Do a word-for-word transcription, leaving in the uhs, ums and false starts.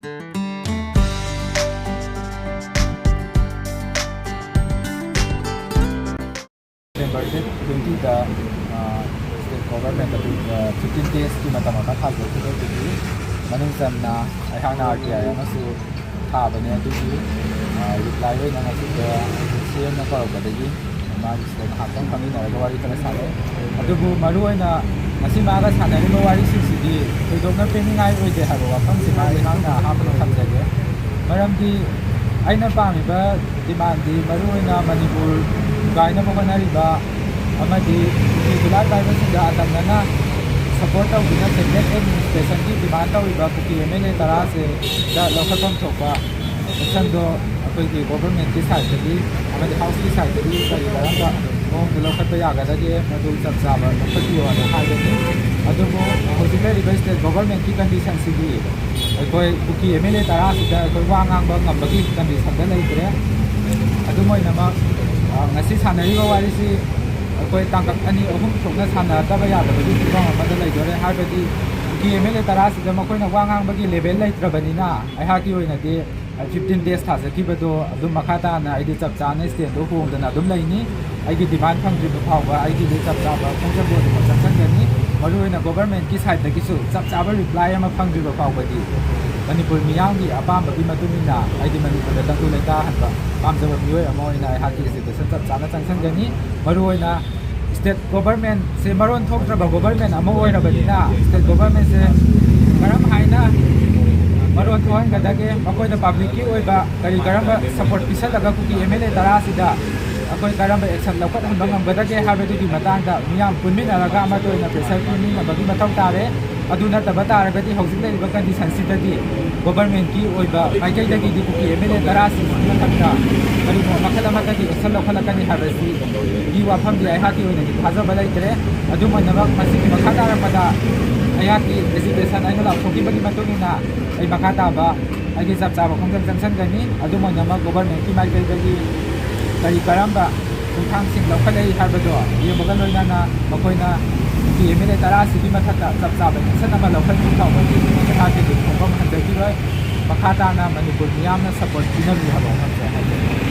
November date twenty-ꯗ state government ꯑꯗꯨ fifteen days ꯀꯤ ꯃꯇꯝ ꯑꯃ ꯊꯥꯖꯈꯤꯕꯗꯨꯒꯤ ꯃꯅꯨꯡ ꯆꯟꯅ ꯑꯩꯍꯥꯛꯅ R T I ꯑꯃꯁꯨ ꯊꯥꯕꯅꯦ꯫ ꯑꯗꯨꯒꯤ reply ꯑꯣꯏꯅ ꯉꯁꯤꯗ C M ꯅ ꯇꯧꯔꯛꯄꯗꯒꯤ ꯃꯥꯒꯤꯁꯤꯗ ꯉꯥꯏꯍꯥꯛꯇꯪ ꯐꯝꯃꯤꯟꯅꯔꯒ ꯋꯥꯔꯤ ꯈꯔ ꯁꯥꯟꯅꯩ꯫ ꯑꯗꯨꯕꯨ ꯃꯔꯨꯑꯣꯏꯅ ꯉꯁꯤ ꯃꯥꯒ ꯁꯥꯟꯅꯔꯤꯕ ꯋꯥꯔꯤꯁꯤꯡꯁꯤꯗꯤ ꯊꯣꯏꯗꯣꯛꯅ ꯄꯦꯟꯅꯤꯡꯉꯥꯏ ꯑꯣꯏꯗꯦ ꯍꯥꯏꯕ ꯋꯥꯐꯝꯁꯤꯃ ꯑꯩꯍꯥꯛꯅ ꯑꯍꯥꯟꯕꯗ ꯊꯝꯖꯒꯦ꯫ ꯃꯔꯝꯗꯤ ꯑꯩꯅ ꯄꯥꯝꯃꯤꯕ demandꯗꯤ ꯃꯔꯨꯑꯣꯏꯅ ꯃꯅꯤꯄꯨꯔ ꯊꯨꯒꯥꯏꯅꯕ ꯍꯣꯠꯅꯔꯤꯕ ꯑꯃꯗꯤ ꯀꯨꯀꯤ ꯈꯨꯠꯂꯥꯏ ꯄꯥꯏꯕꯁꯤꯡꯗ ꯑꯇꯝꯅꯅ support ꯇꯧꯗꯨꯅ central administrationꯒꯤ demand ꯇꯧꯔꯤꯕ ꯀꯨꯀꯤ M L A ꯇꯔꯥꯁꯤꯗ ꯂꯧꯈꯠꯐꯝ ꯊꯣꯛꯄ actionꯗꯣ ꯑꯩꯈꯣꯏꯒꯤ governmentꯀꯤ sideꯇꯒꯤ ꯑꯃꯗꯤ houseꯀꯤ sideꯇꯒꯤ ꯀꯔꯤ ꯀꯔꯝꯕ ꯃꯑꯣꯡꯗ ꯂꯧꯈꯠꯄ ꯌꯥꯒꯗꯒꯦ, ꯃꯗꯨ ꯆꯞ ꯆꯥꯕ ꯂꯧꯈꯠꯄꯤꯌꯣꯅ ꯍꯥꯏꯕꯅꯤ꯫ ꯑꯗꯨꯕꯨ ꯍꯧꯖꯤꯛ ꯂꯩꯔꯤꯕ state governmentꯀꯤ conditionꯁꯤꯗꯤ ꯑꯩꯈꯣꯏ ꯀꯨꯀꯤ M L A ꯇꯔꯥꯁꯤꯗ ꯑꯩꯈꯣꯏ ꯋꯥ ꯉꯥꯡꯕ ꯉꯝꯕꯒꯤ conditionꯗ ꯂꯩꯇ꯭ꯔꯦ꯫ ꯑꯗꯨꯝ ꯑꯣꯏꯅꯃꯛ, ꯑ, ꯉꯁꯤ ꯁꯥꯟꯅꯔꯤꯕ ꯋꯥꯔꯤꯁꯤ ꯑꯩꯈꯣꯏ ꯇꯥꯡꯀꯛ ꯑꯅꯤ ꯑꯍꯨꯝ ꯊꯣꯛꯅ ꯁꯥꯟꯅꯗꯕ ꯌꯥꯗꯕꯒꯤ ꯐꯤꯕꯝ ꯑꯃꯗ ꯂꯩꯗꯣꯔꯦ꯫ ꯍꯥꯏꯕꯗꯤ ꯀꯨꯀꯤ M L A ꯇꯔꯥꯁꯤꯗ ꯃꯈꯣꯏꯅ ꯋꯥ ꯉꯥꯡꯕꯒꯤ level ꯂꯩꯇ꯭ꯔꯕꯅꯤꯅ, ꯑꯩꯍꯥꯛꯀꯤ ꯑꯣꯏꯅꯗꯤ fifteen days ꯊꯥꯖꯈꯤꯕꯗꯣ ꯑꯗꯨꯝ ꯃꯈꯥ ꯇꯥꯅ ꯑꯩꯗꯤ ꯆꯞ ꯆꯥꯅ standꯗꯣ ꯍꯣꯡꯗꯅ ꯑꯗꯨꯝ ꯂꯩꯅꯤ꯫ ꯑꯩꯒꯤ demand ꯐꯪꯗ꯭ꯔꯤꯕ ꯐꯥꯎꯕ ꯑꯩꯒꯤꯗꯤ ꯆꯞ ꯆꯥꯕ ꯈꯣꯡꯖꯪꯗꯣ ꯑꯗꯨꯃꯛ ꯆꯪꯁꯤꯟꯒꯅꯤ꯫ ꯃꯔꯨꯑꯣꯏꯅ governmentꯀꯤ sideꯇꯒꯤꯁꯨ ꯆꯞ ꯆꯥꯕ reply ꯑꯃ ꯐꯪꯗ꯭ꯔꯤꯕ ꯐꯥꯎꯕꯗꯤ ꯃꯅꯤꯄꯨꯔ ꯃꯤꯌꯥꯝꯒꯤ ꯑꯄꯥꯝꯕꯒꯤ ꯃꯇꯨꯡ ꯏꯟꯅ ꯑꯩꯗꯤ ꯃꯅꯤꯄꯨꯔꯗ ꯇꯪꯗꯨ ꯂꯩꯇꯥꯍꯟꯕ ꯄꯥꯝꯖꯕ ꯃꯤꯑꯣꯏ ꯑꯃ ꯑꯣꯏꯅ ꯑꯩꯍꯥꯛꯀꯤ agitation ꯆꯞ ꯆꯥꯅ ꯆꯪꯁꯤꯟꯒꯅꯤ꯫ ꯃꯔꯨꯑꯣꯏꯅ state governmentꯁꯦ ꯃꯔꯣꯟ ꯊꯣꯛꯇ꯭ꯔꯕ government ꯑꯃ ꯑꯣꯏꯔꯕꯅꯤꯅ, state governmentꯁꯦ ꯀꯔꯝ ꯍꯥꯏꯅ ꯃꯔꯣꯟ ꯊꯣꯛꯍꯟꯒꯗꯒꯦ, ꯃꯈꯣꯏꯗ publicꯀꯤ ꯑꯣꯏꯕ ꯀꯔꯤ ꯀꯔꯝꯕ support ꯄꯤꯁꯜꯂꯒ Kuki M L A ꯇꯔꯥꯁꯤꯗ ꯑꯩꯈꯣꯏ ꯀꯔꯝꯕ action ꯂꯧꯈꯠꯍꯟꯕ ꯉꯝꯒꯗꯒꯦ ꯍꯥꯏꯕꯗꯨꯒꯤ ꯃꯇꯥꯡꯗ ꯃꯤꯌꯥꯝ ꯄꯨꯟꯃꯤꯟꯅꯔꯒ ꯑꯃꯠꯇ ꯑꯣꯏꯅ pressure ꯄꯤꯃꯤꯟꯅꯕꯒꯤ ꯃꯊꯧ ꯇꯥꯔꯦ꯫ ꯑꯗꯨ ꯅꯠꯇꯕ ꯇꯥꯔꯒꯗꯤ ꯍꯧꯖꯤꯛ ꯂꯩꯔꯤꯕ conditionꯁꯤꯗꯗꯤ governmentꯀꯤ ꯑꯣꯏꯕ ꯃꯥꯏꯀꯩꯗꯒꯤꯗꯤ ꯀꯨꯀꯤ M L A ꯇꯔꯥꯁꯤꯒꯤ ꯃꯊꯛꯇ ꯀꯔꯤꯒꯨꯝꯕ ꯃꯈꯜ ꯑꯃꯠꯇꯒꯤ action ꯂꯧꯈꯠꯂꯛꯀꯅꯤ ꯍꯥꯏꯕꯁꯤ ꯒꯤ ꯋꯥꯐꯝꯗꯤ ꯑꯩꯍꯥꯛꯀꯤ ꯑꯣꯏꯅꯗꯤ ꯊꯥꯖꯕ ꯂꯩꯇ꯭ꯔꯦ꯫ ꯑꯗꯨꯝ ꯑꯣꯏꯅꯃꯛ ꯃꯁꯤꯒꯤ ꯃꯈꯥ ꯇꯥꯔꯛꯄꯗ ꯑꯩꯍꯥꯛꯀꯤ agitation ꯑꯩꯅ ꯂꯥꯎꯊꯣꯛꯈꯤꯕꯒꯤ ꯃꯇꯨꯡ ꯏꯟꯅ ꯑꯩ ꯃꯈꯥ ꯇꯥꯕ ꯑꯩꯒꯤ ꯆꯞ ꯆꯥꯕ ꯈꯣꯡꯖꯪ ꯆꯪꯁꯤꯟꯒꯅꯤ꯫ ꯑꯗꯨꯝ ꯑꯣꯏꯅꯃꯛ governmentꯀꯤ ꯃꯥꯏꯀꯩꯗꯒꯤ ꯀꯔꯤ ꯀꯔꯝꯕ ꯈꯣꯡꯊꯥꯡꯁꯤꯡ ꯂꯧꯈꯠꯂꯛꯏ ꯍꯥꯏꯕꯗꯣ ꯌꯦꯡꯕꯒ ꯂꯣꯏꯅꯅ ꯃꯈꯣꯏꯅ ꯀꯨꯀꯤ M L A ꯇꯔꯥꯁꯤꯒꯤ ꯃꯊꯛꯇ ꯆꯞ ꯆꯥꯕ action ꯑꯃ ꯂꯧꯈꯠꯇ꯭ꯔꯤ ꯐꯥꯎꯕꯗꯤ ꯑꯩꯍꯥꯛꯀꯤꯗꯤ ꯈꯣꯡꯐꯝ ꯍꯟꯖꯈꯤꯔꯣꯏ꯫ ꯃꯈꯥ ꯇꯥꯅ ꯃꯅꯤꯄꯨꯔ ꯃꯤꯌꯥꯝꯅ ꯁꯞꯄꯣꯔꯠ ꯄꯤꯅꯕꯤ ꯍꯥꯏꯕ ꯑꯃꯁꯦ ꯍꯥꯏꯖꯒꯦ꯫